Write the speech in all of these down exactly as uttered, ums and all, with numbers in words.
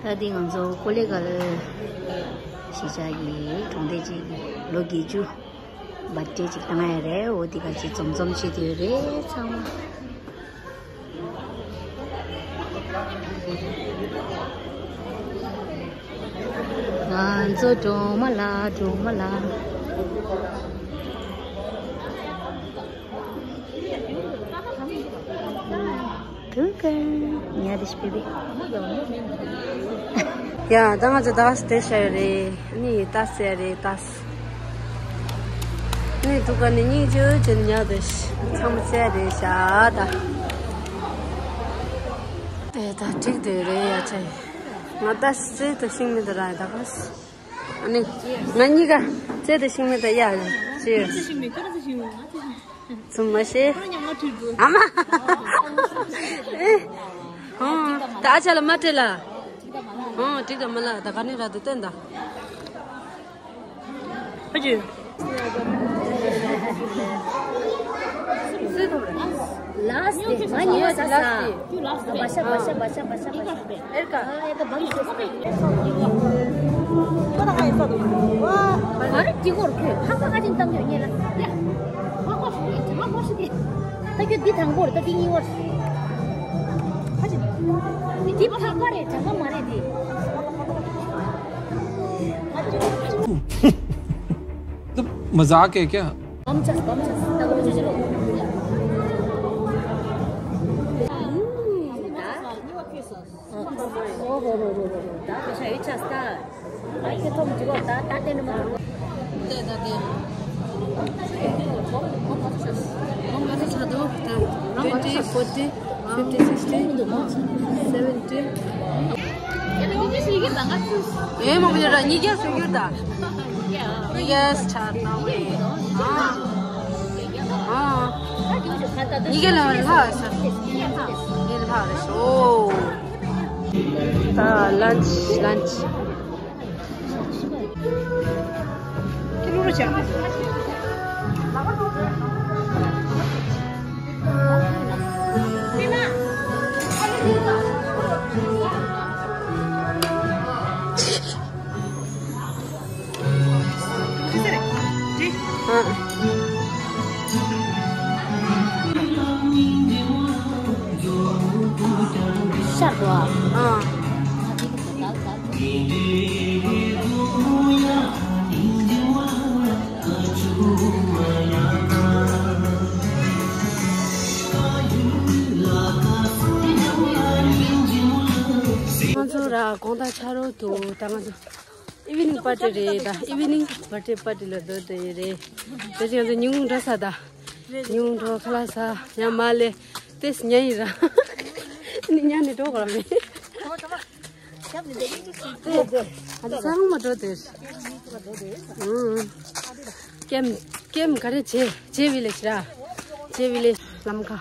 ད་འདི་ང་ཚོ་ཀོ་ལེ་གལ་གཞིས་ཆགས་ཀྱི་གྲོང་སྡེ་གཅིག་གི་ལོ་བརྒྱད་ཅུ་བར་ཌེ་ཅིག་བཏང་ཡ་རེད། འོ་འདི་ག་ཅིག་འཛོམས་འཛོམས་བྱེད་དུས་རེད་ཚང་མ། ང་ཚོ་སྒྲོལ་མ་ལ་སྒྲོལ་མ་ལ། དུ་ཀ་ཉལ་དེ་ཤི་པི་པི། ཡ་ད་ང་ཚོ་ཏཱས་དེ་ཤ་རེད། ནི་ཏཱས་ཟེར་རེད་ཏཱས། ནི་དུ་ཀ་ནི་གཉིས་ཅུ་ཅན་ཉལ་དེ་ཤ་ཚང་མ་ཟེར་རེད་ཤ་ད། དེ་ད་འགྲིག་དེ་རེད་ཡ་ཆེ། ང་ཏཱས་ཟེར་དུ་ཤིང་མི་དུ་ར་ད་ག་ཨ་ནི། ང་གཉིས་ཀ་རྩེ་དེ་ཤིང་མེད་ད་ཡ་ཟེར། ཚུམ་མ་ཤེས། ཨ་མ། ཨེ། ཧོ། ད་ཨ་ཅག་ལ་མ་སྤྲད་ལ། ཧོ་འགྲིག་ད་མ་ལ་ད་ག་ནས་ར་དུ་བསྟན་ད། ཨ་ཅེ། ལཱསི་ཏེ། ང་གཉིས་ཀ་ལཱསི་ཏེ། བ་ཤ་བ་ཤ་བ་ཤ་བ་ཤ་བ་ཤ། ཨེར་ཀ། ཨ་ཨེ་ཀ་བ་ཤ། ཁྱོད་ད་ང་ཡིན་ས་དུ། ཝ། ཨ་རེ་དེ་གོར་ཁྱོད་ཧ་ཀ་ཧ་ཅིན་བཏང་ཡོད་ཉེ་ལ། ཡ། ཧ་ཀ་ཧ་ཀ་ཧ་ཀ་ཧ་ཀ་ཧ་ཀ། ད་ཁྱོད་འདི་དང་པོ་རེད་ད་འདི་གཉིས་པ་རེད། ཧ་ཅིན། འདི་ཕག་པ་རེད་དྲང་པ་མ་རེད་འདི། तो मजाक है क्या? बम चस, बम चस। तब मुझे चलो। Twenty, forty, fifty, sixty, seventy. ཨེ་མ་བྱེད་ར་ཉིས་བརྒྱ་སུ་གྱུར་ད། ཉིས་བརྒྱ་ཆ་ན་བས། ཨ། ཨ། ཉིས་བརྒྱ་ལ་ལྷག་ས། ཉིས་ལྷག་རེད་ཤོ། ད་ལན་ཆི་ལན་ཆི། ཤར་བ། ཨ། ང་ཚོ་ར་དགོང་དག་ཆ་རོགས་འདུག་ད་ང་ཚོ་ཨི་ཝི་ནིང་པར་ཊི་རེད་ད། ཨི་ཝི་ནིང་བར་ཐི་ཌེ་པར་ཊི་ལ་འགྲོ་བསྡད་ཡོད་རེད། དེ་བཞིན་ང་ཚོ་ཉིན་གུང་འགྲོ་ས་ད། ཉིན་གུང་འགྲོ་ཁ་ལག་ཟ་ཡང་མ་ལས་ཏེས་ཉལ་ཡིན་ར། ནི་ཉལ་ནས་འགྲོ་ག་ར་མེད། ཨ་ཙི་ས་ཁང་མ་འགྲོ་དེར། ཀེམ་ཀེམ་ག་རེ་ཇེ་ཇེ་ཝི་ལེཇ་ར། ཇེ་ཝི་ལེཇ་ལམ་ཁ།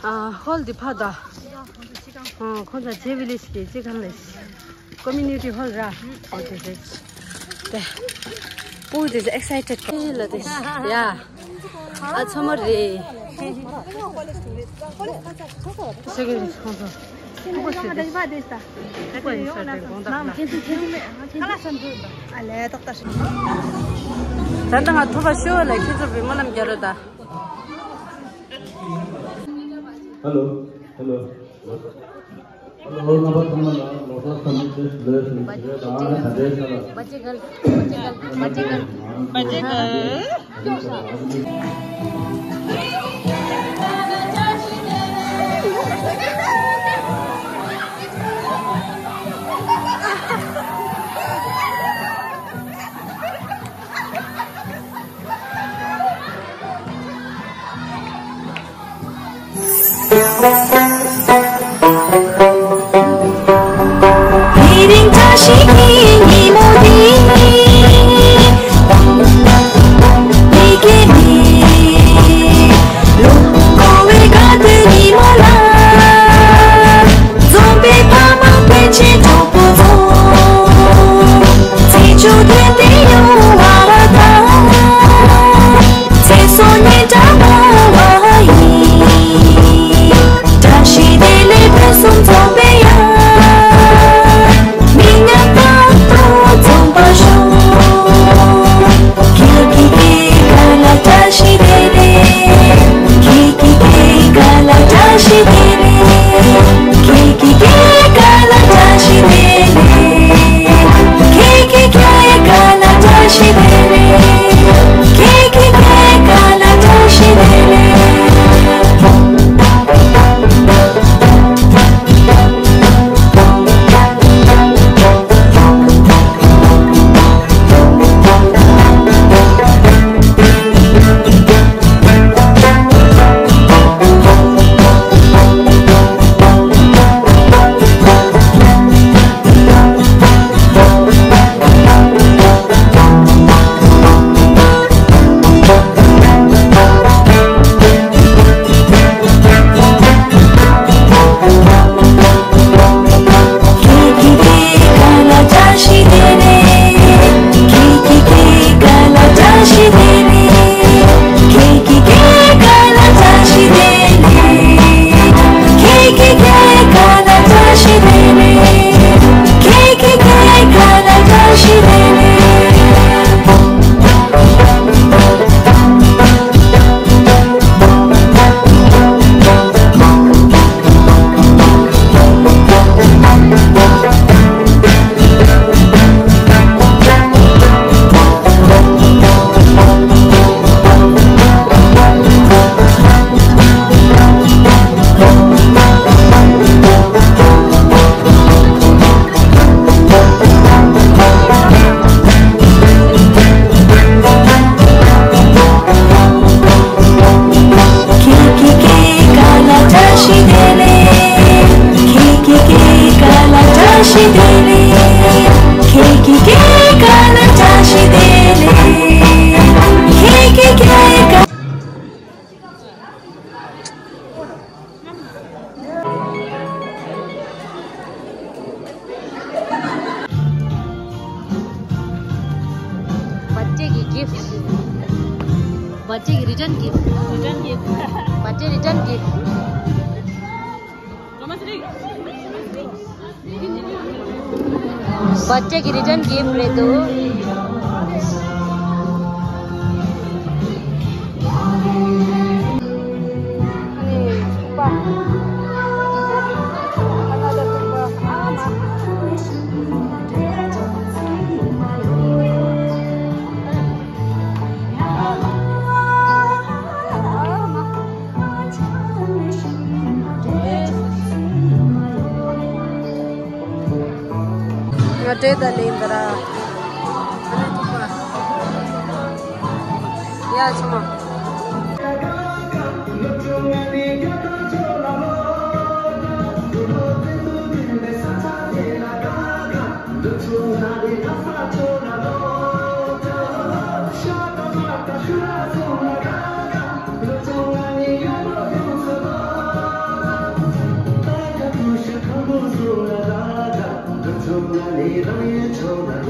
ཨ་ཧོལ་འདི་ཕ་ད། ཨ་ཁོང་ཚ་ཇེ་ཝི་ལེཇ་གི་ཅི་གང་ལེ། ཀོ་མུ་ནི་ཊི་ཧོལ་ར། ཨོ་དེ་རེད། དེ། པུ་དེ་ཨེག་སའི་ཊེཌ་ཁེ་ལ་དེ། ཡ། ཨ་ཚོ་མ་རེད། ད་ལྟ་ང་ཐོབ་པ་ཤོ་ལ་ཁྱེད་ཚོ་བི་མོ་ལམ་རྒྱ་རོ་ད། Hello, hello. Hello, རྣམ་པ་ཚང་མ་ལ་ལོ་གསར་བསམ་བློ་བཅས་ལོས་ཟིན་བྱེད་དང་ད་ལྟའི་ཆ་ལ། འཛོམས་པའི་ཕ་མ་ཕན་ཆད་གྲོགས་པོ་ཚོ། ཚེ་མཇུག་བདུན་ལྡན་ཡོང་བ་དང་། ཚེ་སྲོག་སྙན་གྲགས་མང་བ་ཡིན། བཀྲ་ཤིས་བདེ་ལེགས་ཕུན་སུམ་ཚོགས་པའི་ཡང་། बच्चे की गिफ्ट, बच्चे की रिटर्न गिफ्ट, रिटर्न गिफ्ट, बच्चे रिटर्न गिफ्ट। बच्चे की रिटर्न गिफ्ट रे तो। ང་བྲེལ་ད་ལེན་ད་ར། ཨ་ནི་ཐུག་པ། ཡ་ཆུ་མ།